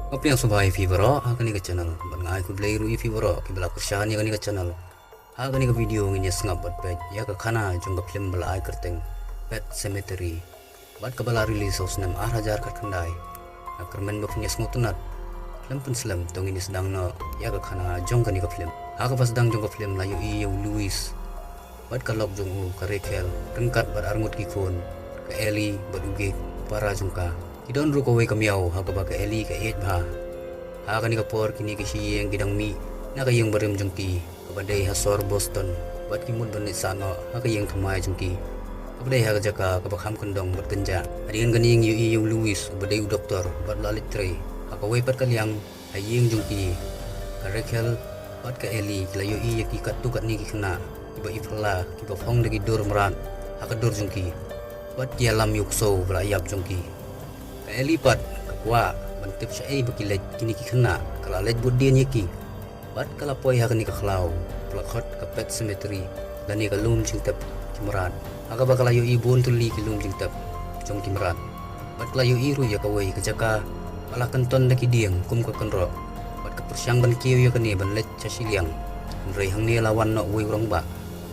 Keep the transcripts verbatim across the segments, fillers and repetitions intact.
Nga pdiang sngewbha ïa phi baroh ha kane ka channel bad nga ai khublei ruh ïa phi baroh kiba la kyrshan ïa kane ka channel. Ha kane ka video ngin ïa sngap bad peit ïa ka khana jong ka film ba la ai kyrteng Pet Sematary bad kaba la release ha u snem ar hajar khatkhyndai. Nga kyrmen ba phin ïa sngewtynnat. Khlem pynslem to ngin ïa sdang noh ïa ka khana jong kane ka film. Ha kaba sdang jong ka film la ïohi ïa u Louis bad ka lok jong u ka Rachel ryngkat bad arngut ki khun, ka Ellie bad u Gage para jong ka. Ki don ruh kawei ka miaw ha kaba ka Ellie ka ïeit bha. Ha kane ka por kine ki shi ïing ki dang mih na ka ïing barim jong ki kaba dei ha sor Boston bad ki mut ban leit sah noh ha ka ïing thymmai jong ki kaba dei ha ka jaka kaba kham kyndong bad kynjah. Hadien kane ngi ïohi ïa u Louis uba dei u doktor bad u la leit trei. Ha kawei pat ka liang ha ïing jong ki, ka Rachel bad ka Ellie ki la ïohi ïa ki katto katne ki khynnah kiba i phylla kiba phong da ki dur mrad ha ka dur jong ki bad ki ïalam ïa u ksew ba la ïap jong ki. Ka Ellie pat ka kwah ban tip shaei ba ki leit kine ki khynnah, ka la leit bud dien ïa ki bad ka la poi ha kane ka khlaw ba la khot ka Pet Sematary lane ka lum jingtep ki mrad, ha kaba ka la ïohi bun tylli ki lum jingtep jong ki mrad. Bad ka la ïohi ruh ïa kawei ka jaka ba la kynton da ki dieng kum ka kynroh bad ka pyrshang ban kiew ïa kane ban leit sha shiliang. Hynrei hangne la wan noh uwei u rangbah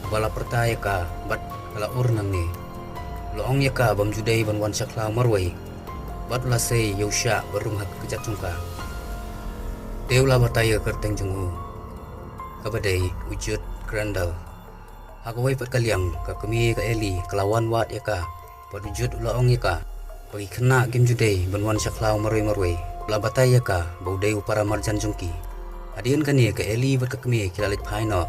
ba la pyrta ïa ka bad ka la ur nangne. La ong ïa ka bam ju dei ban wan sha khlaw marwei bad u la sei ïa u shiah ba rung ha ka kjat jong ka. Te u la batai ïa ka kyrteng jong u kaba dei u Jude Crandall. Ha kawei pat ka liang ka kmie ka Ellie ka la wan wad ïa ka bad u Jude u la ong ïa ka ba ki khynnah kim ju dei ban wan sha khlaw marwei marwei. U la batai ïa ka ba u dei u para marjan jong ki. Hadien kane ka Ellie bad ka kmie ki la leit phai noh.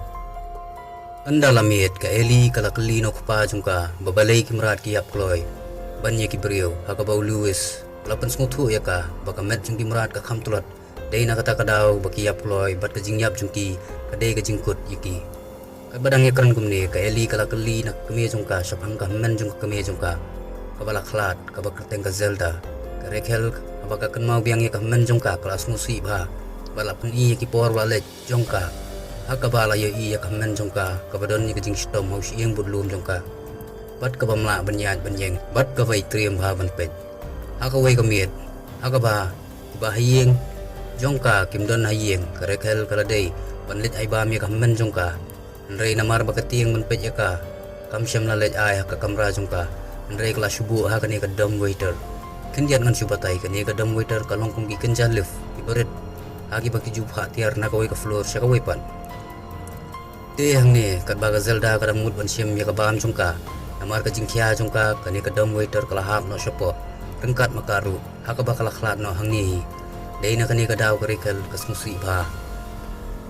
Ynda la miet ka Ellie ka la kylli na u kpa jong ka ba balei ki mrad ki ïap kloi ban ïa ki briew, ha kaba u Louis u la pynsngewthuh ïa ka ba ka met jong ki mrad ka kham tlot. Dei na kata ka daw ba ki ïap kloi bad ka jingïap jong ki ka dei ka jingkut ïa ki. Katba dang ïakren kumne ka Ellie ka la kylli na ka kmie jong ka shaphang ka hynmen jong ka kmie jong ka kaba la khlad kaba kyrteng ka Zelda. Ka Rachel haba ka kynmaw biang ïa ka hynmen jong ka ka la sngewsih bha bad la pyni ïa ki por ba la leit jong ka ha kaba la ïohi ïa ka hynmen jong ka kaba don ïa ka jingshitom ha u shyieng budlum jong ka bad kaba mlah ban ïaid ban ïeng bad kaba i triem bha ban peit. Ha kawei ka miet ha kaba kiba ha ïing jong ka kim don ha ïing, ka Rachel ka la dei ban leit ai bam ïa ka hynmen jong ka. Hynrei namar ba ka tieng ban peit ïa ka kam shym la leit ai ha ka kamra jong ka, hynrei ka la shu buh ha kane ka dumb waiter. Khyndiat ngan shu batai, kane ka dumb waiter ka long kum ki kynja lift kiba rit ha kiba ki ju phah tiar na kawei ka floor sha kawei pat. Te hangne katba ka Zelda ka dang mut ban shim ïa ka bam jong ka, namar ka jingkhia jong ka, kane ka dumb waiter ka la hap noh shapoh ryngkat ma ka ruh, ha kaba ka la khlad noh hangne hi. Dei na kane ka daw ka Rachel ka sngewsih bha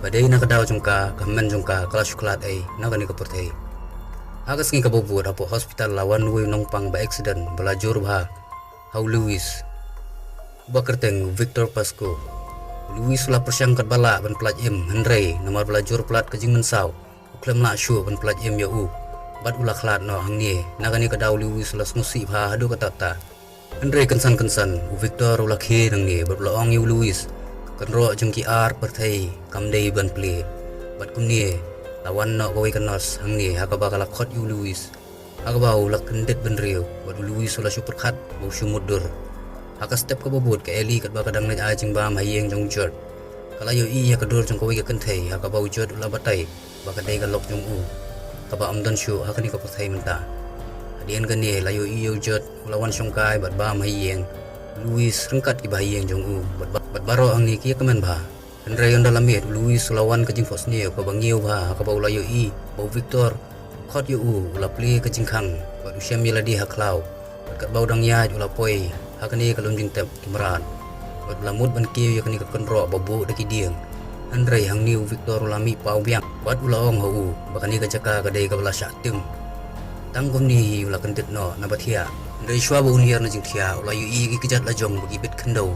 ba dei na ka daw jong ka ka hynmen jong ka ka la shu khlad ei na kane ka pyrthei. Ha ka sngi kaba bud hapoh hospital la wan uwei u nongpang ba accident ba la jur bha ha u Louis, uba kyrteng u Victor Pascoe. U Louis u la pyrshang katba lah ban pyllait im, hynrei namar ba la jur palat ka jingmynsaw, u khlem lah shuh ban pyllait im ïa u bad u la khlad noh hangne. Na kane ka daw u Louis u la sngewsih bha haduh katta katta. Hynrei kynsan kynsan u Victor u la khie nangne bad u la ong ïa u Louis, ka kynroh jong ki ar pyrthei kam dei ban plie. Bad kumne la wan noh kawei ka nurse hangne ha kaba ka la khot ïa u Louis, ha kaba u la kyndit bynriew bad u Louis u la shu pyrkhat ba u shu mutdur. Ha ka step kaba bud ka Ellie katba ka dang leit ai jingbam ha ïing jong u Jude, ka la ïohi ïa ka dur jong kawei ka kynthei ha kaba u Jude u la batai ba ka dei ka lok jong u kaba ym don shuh ha kane ka pyrthei mynta. Hadien kane la ïohi ïa u Jude u la wan shongkai bad bam ha ïing u Louis ryngkat kiba ha ïing jong u bad, bad baroh hangne ki ïa kmen bha. Hynrei ynda la miet u Louis u la wan ka jingphohsniew kaba ngiew bha ha kaba u la ïohi ba u Victor u khot ïa u, u la plie ka jingkhang bad u shem ïa lade ha khlaw. Bad katba u dang ïaid u la poi ha kane ka lum jingtep ki mrad bad u la mut ban kiew ïa kane ka kynroh ba buh da ki dieng. Hynrei hangne u Victor u la mih paw biang bad u la ong ha u ba kane ka jaka ka dei kaba la shah tim. Tang kumne hi u la kyndit noh na ba thiah. Hynrei shuwa ba un hiar na jingthiah u la ïohi ïa ki kjat la jong ba ki bit khyndew,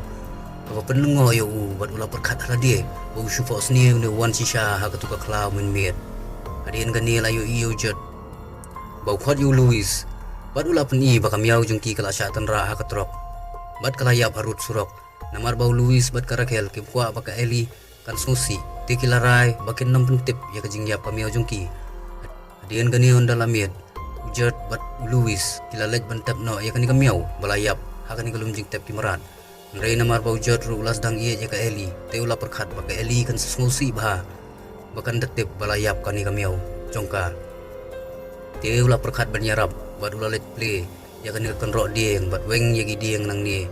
kaba pynlyngngoh ïa u bad u la pyrkhat ha lade ba u shu phohsniew ne u wan shisha ha katu ka khlaw mynmiet. Hadien kane la ïohi ïa u Jude ba u khot ïa u Louis bad u la pyni ba ka miaw jong ki ka la shah tynrah ha ka trok bad ka la ïap harud surok. Namar ba u Louis bad ka Rachel kim kwah ba ka Ellie kan sngewsih, te ki la rai ba kin nym pyntip ïa ka jingïap ka miaw jong ki. Hadien kane ynda la miet u Jude bad u Louis ki la leit ban tep noh ïa kane ka miaw ba la ïap ha kane ka lum jingtep ki mrad. Hynrei namar ba u Jot ruh u la sdang ïeit ïa ka Ellie, te u la pyrkhat ba ka Ellie kan sa sngewsih bha ba kan da tip ba la ïap kane ka miaw jong ka. Te u la pyrkhat ban ïarap bad u la leit plie ïa kane ka kynroh dieng bad weng ïa ki dieng nangne.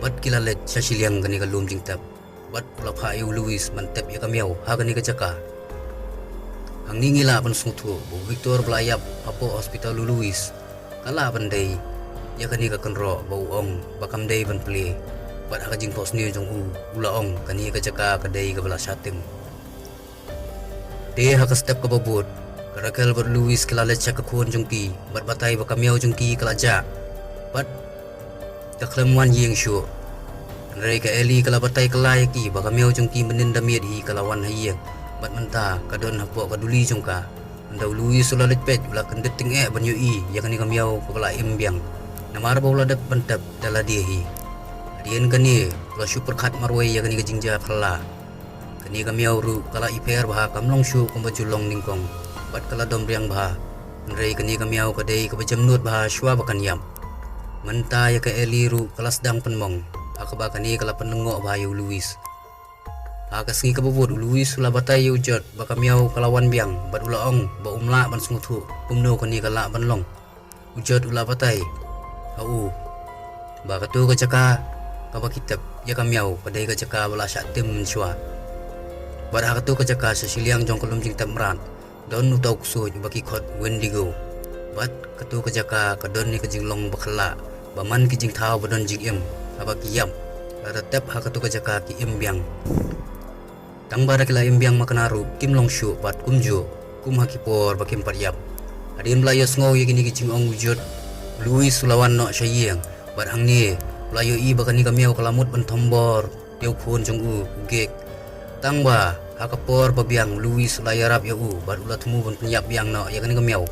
Bad ki la leit sha shiliang kane ka lum jingtep. Bad u la phah ïa u Louis ban tep ïa ka miaw ha kane ka jaka. Hangne ngi lah ban sngewthuh ba u Victor ba la ïap hapoh hospital u Louis ka lah ban dei ïa kane ka kynroh ba u ong ba kam dei ban plie. Bad ha ka jingphohsniew jong u, u la ong kane ka jaka ka dei kaba la shah tim. Te ha ka step kaba bud, ka Raquel bad Louis ki la leit sha ka khun jong ki bad batai ba ka miaw jong ki ka la jah. Bad ka khlem wan ïing shuh. Hynrei ka Ellie ka la batai kylla ïa ki ba ka miaw jong ki mynnin da miet hi ka la wan ha ïing bad mynta ka don hapoh ka duli jong ka. Hynda u Louis u la leit peit u la kyndit tyngeh ban ïohi ïa kane ka miaw kaba la im biang. Namar ba u la dep ban tep da lade hi. Hadien kane u la shu pyrkhat marwei ïa kane ka jingjia phylla. Kane ka miaw ruh ka la ipher bha, kam long shuh kumba ju long nyngkong. Bad ka la dom riang bha. Hynrei kane ka miaw ka dei kaba jemnud bha shuwa ba kan ïap. Mynta ïa ka Ellie ruh ka la sdang pynmong. Ha kaba kane ka la pynlyngngoh bha ïa u Louis. Ha ka sngi kaba bud u Louis u la batai ïa u Jot ba ka miaw ka la wan biang bad u la ong ba um lah ban sngewthuh kumno kane ka lah ban long. U Jot u la batai ha u ba kato ka jaka kaba ki tep ïa ka miaw ka dei ka jaka ba la shah tim mynshuwa. Bad ha kato ka jaka sha shiliang jong ka lum jingtep mrad don uta u ksuid uba ki khot Wendigo. Bad kato ka jaka ka don ïa ka jinglong ba khlaiñ ba man ki jingthaw ba don jingim. Haba ki ïap lada tep ha kato ka jaka ki im biang. Tang ba da ki la im biang makna ruh kim long shuh pat kumjuh kum ha ki por ba kim pat ïap. Hadien ba la ïohsngew ïa kine ki jingong u Jot, u Louis u la wan noh sha ïing. Bad hangne u la ïohi ba kane ka miaw ka la mut ban thombor ïa u khun jong u, u Gek. Tang ba ha ka por ba biang u Louis u la ïarap ïa u bad u la thmu ban pynïap biang noh ïa kane ka miaw.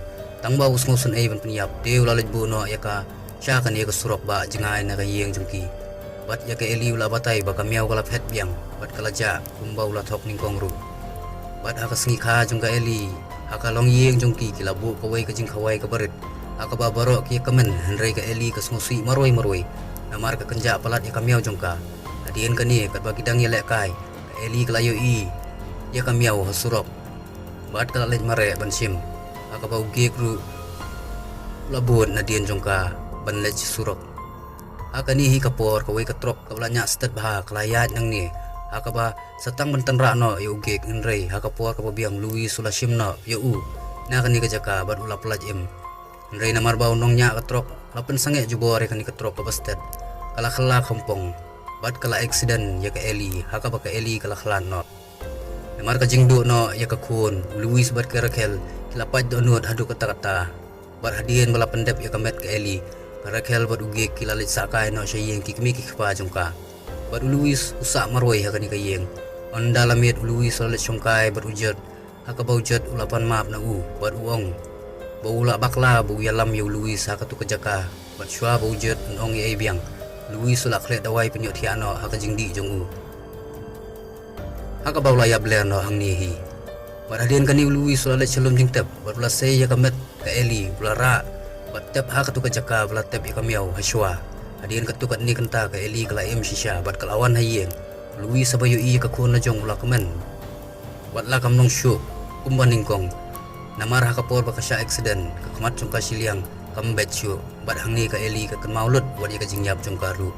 Tang ba u sngewsynei ban pynïap te u la leit buh noh ïa ka sha kane ka surok ba jngai na ka ïing jong ki. Bad ïa ka Ellie u la batai ba ka miaw ka la phet biang bad ka la jah kumba u la thok nyngkong ruh. Bad ha ka sngi kha jong ka Ellie ha ka longïing jong ki ki la buh kawei ka jingkhawai kaba rit ha kaba baroh ki ïa kmen, hynrei ka Ellie ka sngewsih marwei marwei namar ka kynjah palat ïa ka miaw jong ka. Hadien kane katba ki dang ïalehkai ka Ellie ka la ïohi ïa ka miaw ha surok. Bad ka la leit mareh ban shim ha kaba u Gek ruh u la bud nadien jong ka ban leit sha surok. Ha kane hi ka por kawei ka trok kaba la ñiah stet bha ka la ïaid nangne ha kaba sa tang ban tynrah noh ïa u Gek, hynrei ha ka por kaba biang u Louis u la shim noh ïa u na kane ka jaka bad u la pyllait im. Hynrei namar ba u nongñiah ka trok u la pynsangeh jubor ïa kane ka trok kaba stet, ka la khylla khongpong bad ka la accident ïa ka Ellie ha kaba ka Ellie ka la khlad noh. Namar ka jingduh noh ïa ka khun, u Louis bad ka Raquel ki la pait dohnud haduh katta katta. Bad hadien ba la pyndep ïa ka met ka Ellie, ka Raquel bad u Gek ki la leit sahkai noh sha ïing ki kmie ki kpa jong ka. Bad u Louis u sah marwei ha kane ka ïing. Ynda la miet u Louis u la leit shongkai bad u Jot ha kaba u Jot u la pan map na u bad u ong ba u la bakla ba u ïalam ïa u Louis ha katu ka jaka. Bad shuwa ba u Jot un ong ei ei biang, u Louis u la khleh dawai pynïohthiah noh ha ka jingdih jong u ha kaba u la ïap ler noh hangne hi. Bad hadien kane u Louis u la leit sha lum jingtep bad u la sei ïa ka met ka Ellie, u la rah bad tep ha katu ka jaka ba la tep ïa ka miaw ha shuwa. Hadien katu katne kynta ka Ellie ka la im shisha bad ka la wan ha ïing. U Louis haba ïohi ïa ka khun la jong u la kmen wat la kam long shuh kumba nyngkong. Namar ha ka por ba ka shah accident ka khmat jong ka shiliang kam beit shuh bad hangne ka Ellie ka kynmaw lut wat ïa ka jingïap jong ka ruh.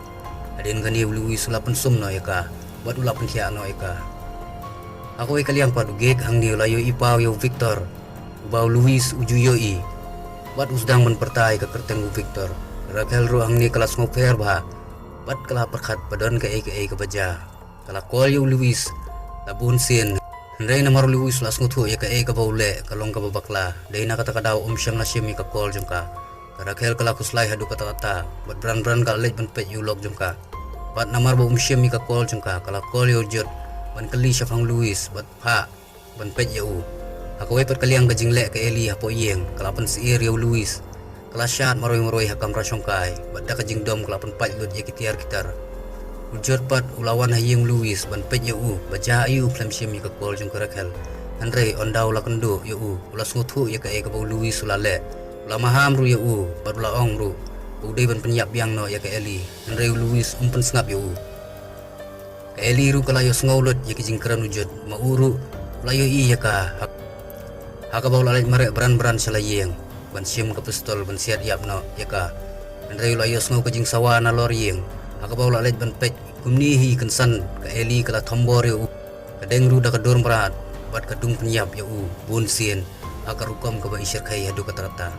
Hadien kane u Louis u la pynsum noh ïa ka bad u la pynthiah noh ïa ka. Ha kawei ka liang pat u Gek hangne u la ïohi paw ïa u Victor uba u Louis u ju ïohi bad u sdang ban pyrta ïa ka kyrteng u Victor. Raquel ruh hangne ka la sngewpher bha bad ka la pyrkhat ba don kaei kaei kaba jia. Ka la call ïa u Louis la bun sien, hynrei namar u Louis u la sngewthuh ïa kaei kaba u leh ka long kaba bakla. Dei na kata ka daw um shym la shim ïa ka call jong ka. Ka Raquel ka la khuslai haduh katta katta bad bran bran ka la leit ban peit ïa u lok jong ka. Bad namar ba um shim ïa ka call jong ka, ka la call ïa u Jot ban kylli shaphang u Louis bad phah ban peit ïa u. Ha kawei pat ka liang ka jingleh ka Ellie hapoh ïing ka la pynsyier ïa u Louis. Ka la shad marwei marwei ha kamra shongkai bad da ka jingdom ka la pynpait lut ïa ki tiar ki tar. U Jot pat u la wan ha ïing u Louis ban peit ïa u ba jia aïu khlem shim ïa ka call jong ka Raquel. Hynrei ynda u la kynduh ïa u, u la sngewthuh ïa kaei kaba u Louis u la leh. U la maham ruh ïa u bad u la ong ruh ba u dei ban pynïap biang noh ïa ka Ellie, hynrei u Louis um pynsngap ïa u. Ka Ellie ruh ka la ïohsngew lut ïa ki jingkren u Jude, ma u ruh u la ïohi ïa ka. Ha, ha kaba u la leit mareh bran bran sha la ïing ban shim ka pistol ban siat ïap noh ïa ka. Hynrei u la ïohsngew ka jingsawa nalor ïing, ha kaba u la leit ban peit kumne hi kynsan ka Ellie ka la thombor ïa u. Ka deng ruh da ka dur mrad bad ka dung pynïap ïa u bun sien ha ka rukom kaba i shyrkhei haduh katta katta.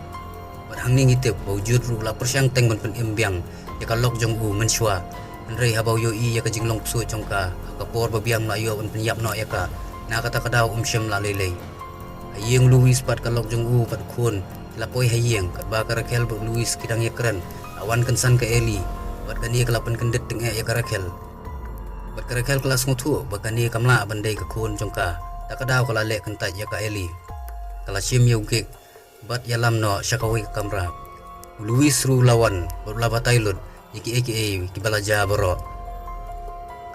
Bad hangne ngi tip ba u Jude ruh u la pyrshang teng ban pynim biang ïa ka lok jong u mynshuwa, hynrei haba u ïohi ïa ka jinglong ksuid jong ka, ha ka por ba biang u la ïoh ban pynïap noh ïa ka, na kata ka daw um shym lah lei lei. Ha ïing u Louis bad ka lok jong u bad u khun ki la poi ha ïing, katba ka Raquel bad u Louis ki dang ïakren, la wan kynsan ka Ellie. Bad kane ka la pynkyndit tyngeh ïa ka Raquel. Bad ka Raquel ka la sngewthuh ba kane kam lah ban dei ka khun jong ka. Ta ka daw ka la leh kyntait ïa ka Ellie. Ka la shim ïa u Gage bad ïalam noh sha kawei ka kamra. U Louis ruh u la wan bad u la batai lut ïa kiei kiei kiba la jia baroh.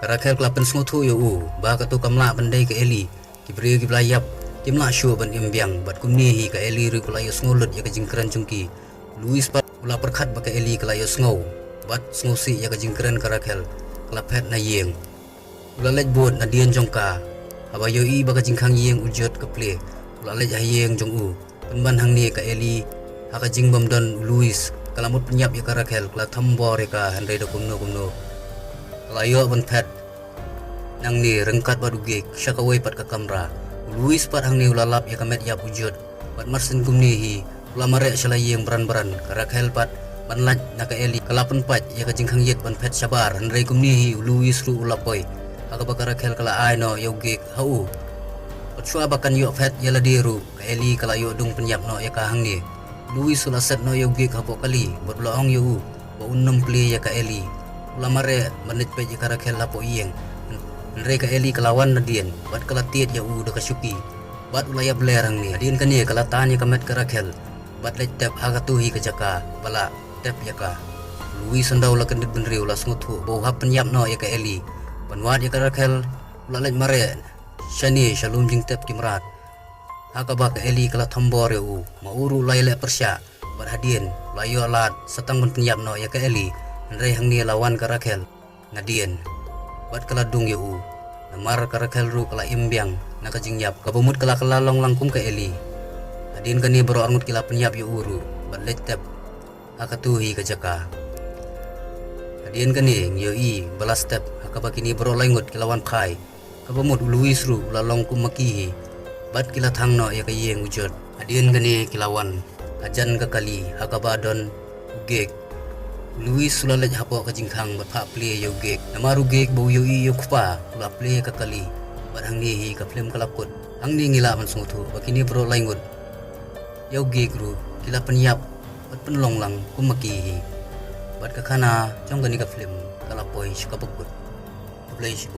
Ka Raquel ka la pynsngewthuh ïa u ba kato kam lah ban dei ka Ellie. Ki briew kiba la ïap kim lah shuh ban im biang, bad kumne hi ka Ellie ruh ka la ïohsngew lut ïa ka jingkren jong ki. U Louis pat u la pyrkhat ba ka Ellie ka la ïohsngew bad sngewsih ïa ka jingkren ka Raquel, ka la phet na ïing. U la leit bud nadien jong ka. Haba ïohi ba ka jingkhang ïing u Jude ka plie, u la leit ha ïing jong u. Pynban hangne ka Ellie, ha ka jingbymdon u Louis, ka la mut pynïap ïa ka Raquel, ka la thombor ïa ka, hynrei da kumno kumno ka la ïoh ban phet nangne ryngkat bad u Gage sha kawei pat ka kamra. U Louis pat hangne u la lap ïa ka met ïap u Jude. Bad mar shen kumne hi u la mareh sha la ïing bran bran. Ka Raquel pat ban lait na ka Ellie ka la pynpait ïa ka jingkhang ïit ban phet shabar, hynrei kumne hi u Louis ruh u la poi, ha kaba ka Raquel ka la ai noh ïa u Gage ha u. Bad shuwa ba kan ïoh phet ïa lade ruh, ka Ellie ka la ïoh dung pynïap noh ïa ka hangne. U Louis u la set noh ïa u Gage hapoh kali bad u la ong ïa u ba un nym plie ïa ka Ellie. U la mareh ban leit peit ïa ka Raquel hapoh ïing, hynrei ka Ellie ka la wan nadien bad ka la tied ïa u da ka shuki. Bad u la ïap ler hangne. Hadien kane ka la tan ïa ka met ka Raquel bad leit tep ha kato hi ka jaka ba la tep ïa ka. U Louis ynda u la kyndit bynriew u la sngewthuh ba u hap pynïap noh ïa ka Ellie ban wad ïa ka Raquel. U la leit mareh shane sha lum jingtep ki mrad, ha kaba ka Ellie ka la thombor ïa u. Ma u ruh u la ïaleh pyrshah bad hadien u la ïoh lad sa tang ban pynïap noh ïa ka Ellie, hynrei hangne la wan ka Raquel nadien bad ka la dung ïa u. Namar ka Raquel ruh ka la im biang na ka jingïap, kaba mut ka la kylla long lang kum ka Ellie. Hadien kane baroh arngut ki la pynïap ïa u ruh bad leit tep ha kato hi ka jaka. Hadien kane ngi ïohi ba la step ha kaba kine baroh lai ngut ki la wan phai, kaba mut u Louis ruh u la long kum ma ki hi. Bad ki la thang noh ïa ka ïing u Jude. Hadien kane ki la wan hajan ka kali ha kaba don u Gage. U Louis u la leit hapoh ka jingkhang bad phah plie ïa u Gage. Namar u Gage ba u ïohi ïa u kpa u la plie ka kali. Bad hangne hi ka film ka la kut. Hangne ngi lah ban sngewthuh ba kine baroh lai ngut ïa u Gage ruh ki la pynïap bad pynlong lang kum ma ki hi. Bad ka khana jong kane ka film ka la poi sha kaba kut. Khublei shibun.